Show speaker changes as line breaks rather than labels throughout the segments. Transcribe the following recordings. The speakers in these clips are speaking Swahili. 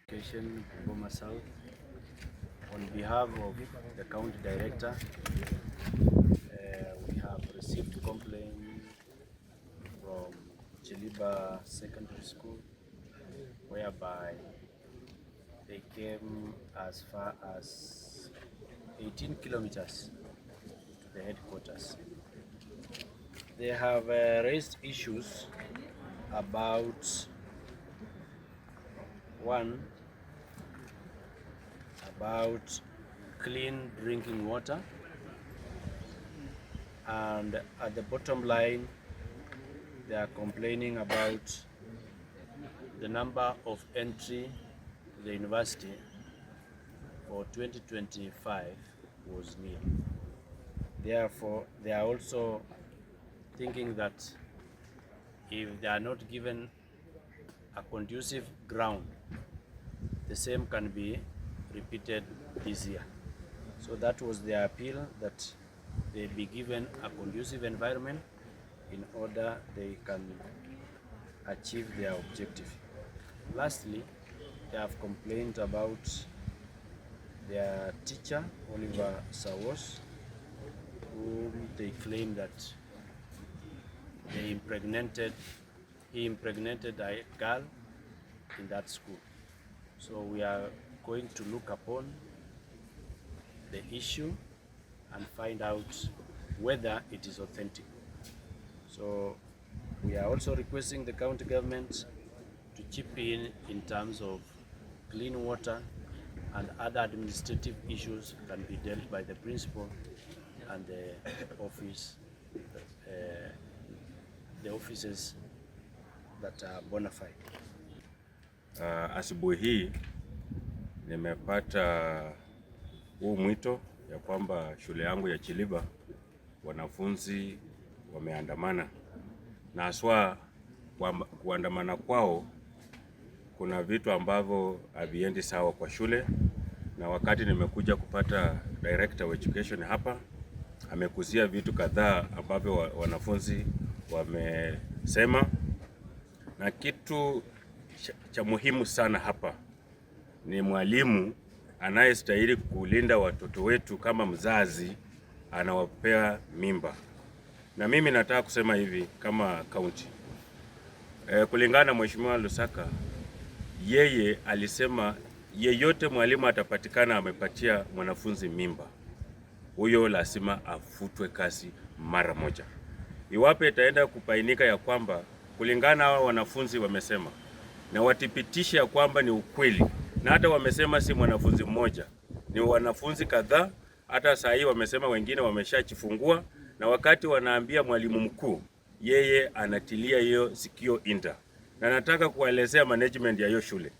Education, Bungoma South. On behalf of the county director, we have received complaint from Chiliba Secondary School, whereby they came as far as 18 kilometers to the headquarters. They have raised issues about one, about clean drinking water, and at the bottom line they are complaining about the number of entry to the university for 2025 was nil. Therefore, they are also thinking that if they are not given a conducive ground, the same can be repeated this year. So that was their appeal, that they be given a conducive environment in order they can achieve their objective. Lastly, they have complained about their teacher, Oliver Sawos, whom they claim that he impregnated a girl in that school. So we are going to look upon the issue and find out whether it is authentic. So we are also requesting the county government to chip in terms of clean water and other administrative issues can be dealt by the principal and the office, the offices that are bona fide.
Asubuhi hii nimepata huu mwito ya kwamba shule yangu ya Chiliba wanafunzi wameandamana, na haswa kuandamana kwao kuna vitu ambavyo haviendi sawa kwa shule, na wakati nimekuja kupata director wa education hapa, amegusia vitu kadhaa ambavyo wanafunzi wamesema, na kitu cha muhimu sana hapa ni mwalimu anayestahili kulinda watoto wetu kama mzazi anawapea mimba. Na mimi nataka kusema hivi kama county kulingana na Mheshimiwa Lusaka, yeye alisema yeyote mwalimu atapatikana amepatia mwanafunzi mimba, huyo lazima afutwe kazi mara moja. Iwapo itaenda kubainika ya kwamba kulingana na hao wanafunzi wamesema na wathibitishe ya kwamba ni ukweli, na hata wamesema si mwanafunzi mmoja, ni wanafunzi kadhaa. Hata saa hii wamesema wengine wameshajifungua, na wakati wanaambia mwalimu mkuu, yeye anatilia hiyo sikio inda. Na nataka kuwaelezea management ya hiyo shule,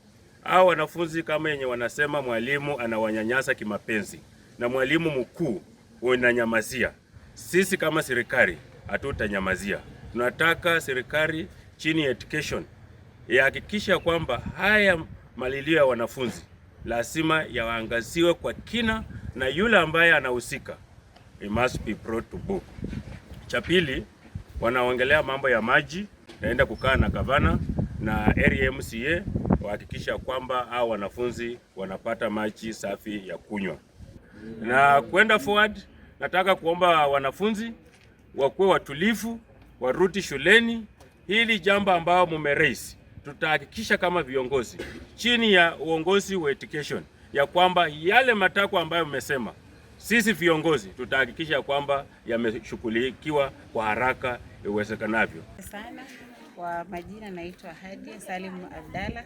hao wanafunzi kama yenye wanasema mwalimu anawanyanyasa kimapenzi na mwalimu mkuu unanyamazia, sisi kama serikali hatutanyamazia. Tunataka serikali chini ya education ihakikisha kwamba haya malilio ya wanafunzi lazima yaangaziwe kwa kina, na yule ambaye anahusika, he must be brought to book. Cha pili, wanaongelea mambo ya maji, naenda kukaa na gavana na area MCA wahakikisha kwamba hao wanafunzi wanapata maji safi ya kunywa. Na kwenda forward, nataka kuomba wanafunzi wakuwe watulivu, warudi shuleni. Hili jambo ambao mumeraise, tutahakikisha kama viongozi chini ya uongozi wa education ya kwamba yale matakwa ambayo mmesema, sisi viongozi tutahakikisha kwamba yameshughulikiwa kwa haraka iwezekanavyo.
Sana kwa majina, naitwa Hadia Salim Abdalla,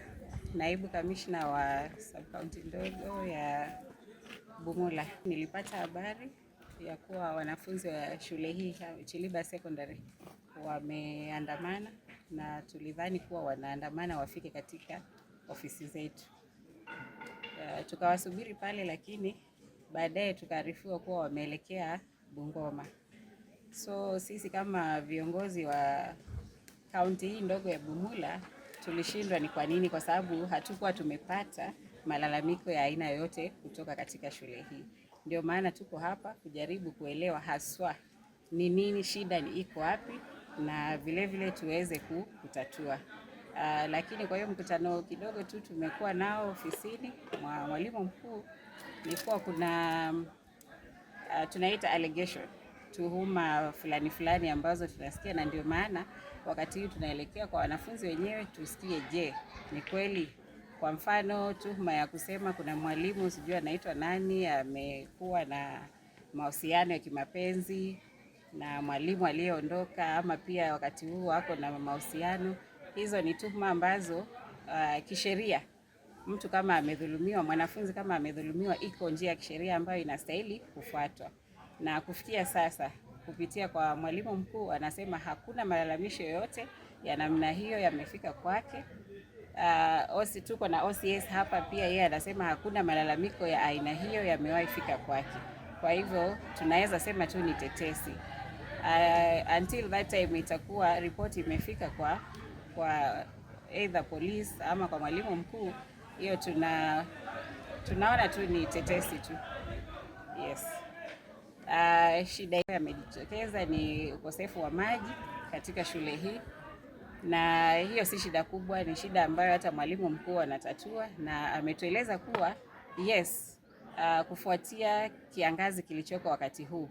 naibu kamishna wa sub county ndogo ya Bumula. Nilipata habari ya kuwa wanafunzi wa shule hii Chiliba Secondary wameandamana, na tulidhani kuwa wanaandamana wafike katika ofisi zetu. Tukawasubiri pale, lakini baadaye tukaarifiwa kuwa wameelekea Bungoma. So sisi kama viongozi wa kaunti hii ndogo ya Bumula tulishindwa ni kwa nini, kwa sababu hatukuwa tumepata malalamiko ya aina yoyote kutoka katika shule hii. Ndio maana tuko hapa kujaribu kuelewa haswa ni nini shida, ni iko wapi, na vile vile tuweze kutatua. Lakini kwa hiyo mkutano kidogo tu tumekuwa nao ofisini mwa mwalimu mkuu ni kuwa kuna tunaita allegation, tuhuma fulani fulani ambazo tunasikia, na ndio maana wakati huu tunaelekea kwa wanafunzi wenyewe tusikie, je, ni kweli? Kwa mfano tuhuma ya kusema kuna mwalimu sijui anaitwa nani amekuwa na mahusiano ya kimapenzi na mwalimu aliyeondoka, ama pia wakati huu ako na mahusiano. Hizo ni tuhuma ambazo kisheria mtu kama amedhulumiwa, mwanafunzi kama amedhulumiwa, iko njia ya kisheria ambayo inastahili kufuatwa. Na kufikia sasa kupitia kwa mwalimu mkuu anasema hakuna malalamisho yoyote ya namna hiyo yamefika kwake. Tuko na OCS hapa pia, yeye anasema hakuna malalamiko ya aina hiyo yamewahi fika kwake. Kwa hivyo tunaweza sema tu ni tetesi. Until that time itakuwa ripoti imefika kwa either police ama kwa mwalimu mkuu, hiyo tunaona tu ni tetesi tu. Yes. Shida imejitokeza ni ukosefu wa maji katika shule hii, na hiyo si shida kubwa, ni shida ambayo hata mwalimu mkuu anatatua, na ametueleza kuwa yes, kufuatia kiangazi kilichoko wakati huu